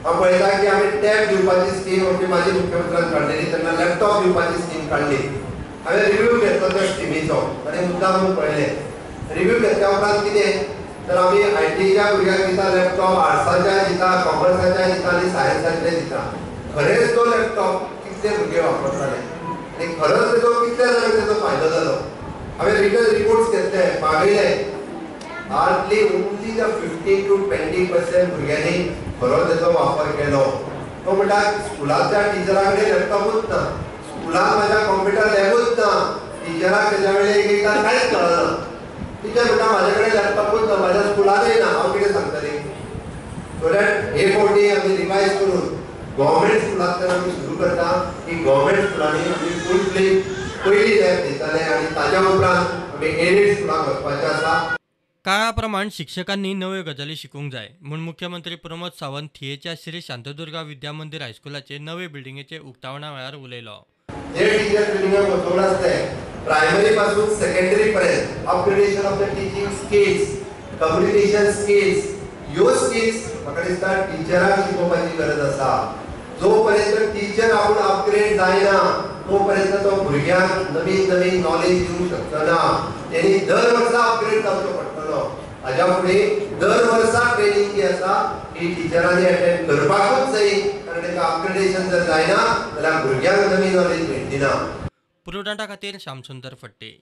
हांव पळयता की आमी टॅब दिवपाची स्कीम आमची माजी मुख्यमंत्र्यान काडलेली, तेन्ना लॅपटॉप दिवपाची स्कीम काडली. हांवें रिव्यू घेतलो त्या स्किमीचो आनी मुद्दाम पळयलें. रिव्यू घेतल्या उपरांत कितें तर आमी आयटीच्या भुरग्यांक दिता लॅपटॉप, आर्ट्साच्या दिता, कॉमर्साच्या दिता आनी सायन्साचे दिता. खरेंच तो लॅपटॉप कितले भुरगे वापरताले आनी खरोच तेजो कितले जाणांक तेजो फायदो जालो. हांवें रिटर्न रिपोर्ट्स घेतले, मागयले. हार्डली ओन्ली the 15 to 20% भुरग्यांनी खरो तेजो वापर केलो. तो म्हणटा स्कुलांतल्या टिचरा कडेन लॅपटॉपूच ना, स्कुलांत म्हाज्या कॉम्प्युटर लॅबूच ना, टिचराक तेज्या वेळेर एक एकदां कांयच कळना. टिचर म्हणटा म्हाजे कडेन लॅपटॉपूच ना, म्हाज्या स्कुलांतूय ना, हांव कितें सांगतलें. सो that हे फावटी आमी रिवायज करून गव्हर्मेंट स्कुलांतल्यान आमी सुरू करता की गव्हर्मेंट स्कुलांनी आमी फूल फ्लेज पयली लॅब दितले आनी ताज्या उपरांत आमी एडेड स्कुलांक वचपाचें आसा. काळा प्रमाण शिक्षकांनी नव्यो गजाली शिकूंक जाय म्हूण मुख्यमंत्री प्रमोद सावंत थियेच्या श्री शांतादुर्गा विद्या मंदिर हायस्कुलाचे नवे बिल्डिंगेचे उक्तावणा वेळार उलयलो. जे टिचर ट्रेनिंगाक वचूंक नासले प्रायमरी पासून सेकंडरी पर्यंत upgradation of the teaching skills, communication skills, ह्यो स्किल्स म्हाका दिसता टिचरांक शिकोवपाची गरज आसा. जो पर्यंत टिचर आपूण अपग्रेड जायना तो पर्यंत तो भुरग्यांक नवीन नवीन नॉलेज दिवंक शकचो ना. तेणी दर वर्सा अपग्रेड जावचो पडटलो. हाज्या फुडें दर वर्सा ट्रेनींग जी आसा ही टिचरांनी अटेंड करपाकूच जाय, कारण तांकां अपग्रेडेशन जर जायना जाल्यार भुरग्यांक नवी नॉलेज मेळची ना. पुरवठा खातीर श्यामसुंदर फट्टे.